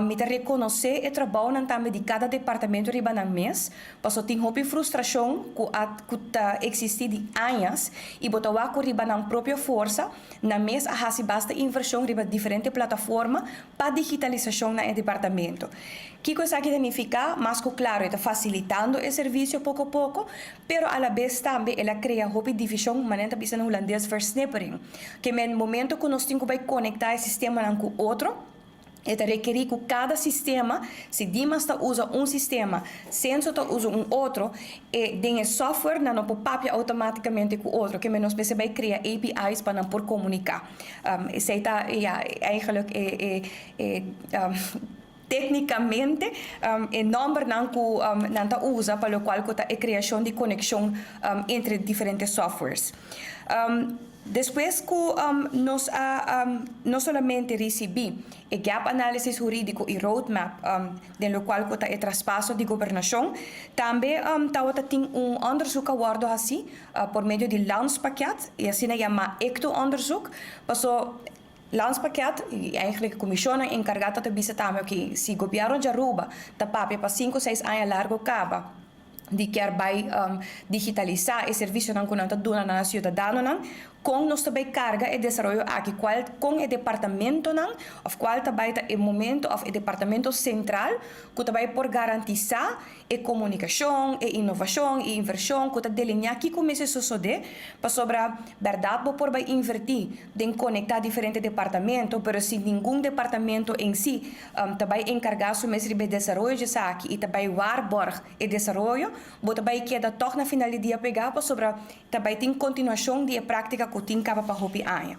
Mi ta rekonosé e trabounan tambe di kada departamento riba nan mes, paso tin hopi frustrashon ku a ku ta eksistí di añas i bo ta wak ku riba nan propio forsa nan mes a hasi basta invershon riba diferente plataforma pa digitalisashon na e departamento. Kiko esaki ta nifiká? Mas ku klaro e ta fasilitando e servisio poko poko, pero alabes tambe el a krea hopi divishon, manera ta bisa na hulandes versnippering, ke men momento ku nos tin ku bai konektá e sistemanan ku otro, E ta rekerí ku kada sistema, si Dimas ta usa un sistema, Censo ta usa un otro, e den e software nan no por papia outomátikamente ku otro, ke men nos mester bai krea API's pa nan por komuniká. Esei ta, ya, eigenlijk e e e téknikamente e nòmbernan ku nan ta usa pa lokual ku ta e kreashon di konekshon entre diferente softwares. Despues ku nos a no solamente risibí e gap analysis hurídiko i roadmap den lokual ku ta e traspaso di gobernashon, tambe tabata tin un òndersuk a wòrdu hasí por medio di Landspakket, i asina yamá Ecto-onderzoek, paso Landspakket i eigenlijk e komishonnan enkargá ta ta bisa tambe oke si gobièrnu di Aruba ta papia pa sinku seis aña largu kaba, di kier bai digitalisá e servisionan ku nan ta duna na siudadanonan, kon nos ta bai karga e desaroyo aki, kual kon e departamentonan òf kual ta bai ta e momento òf e departamento sentral ku ta bai por garantisá e komunikashon, e inovashon, e invershon ku ta delineá kiko mester sosodé, pasobra bèrdat bo por bai invertí den konektá diferente departamento, pero si ningun departamento en si ta bai enkargá su mes riba e desaroyo di esaki i ta bai waarborg e desaroyo, bo ta bai keda tòg na final di dia pegá pasobra ta bai tin kontinuashon di e práktika ku tin kaba pa hopi aña.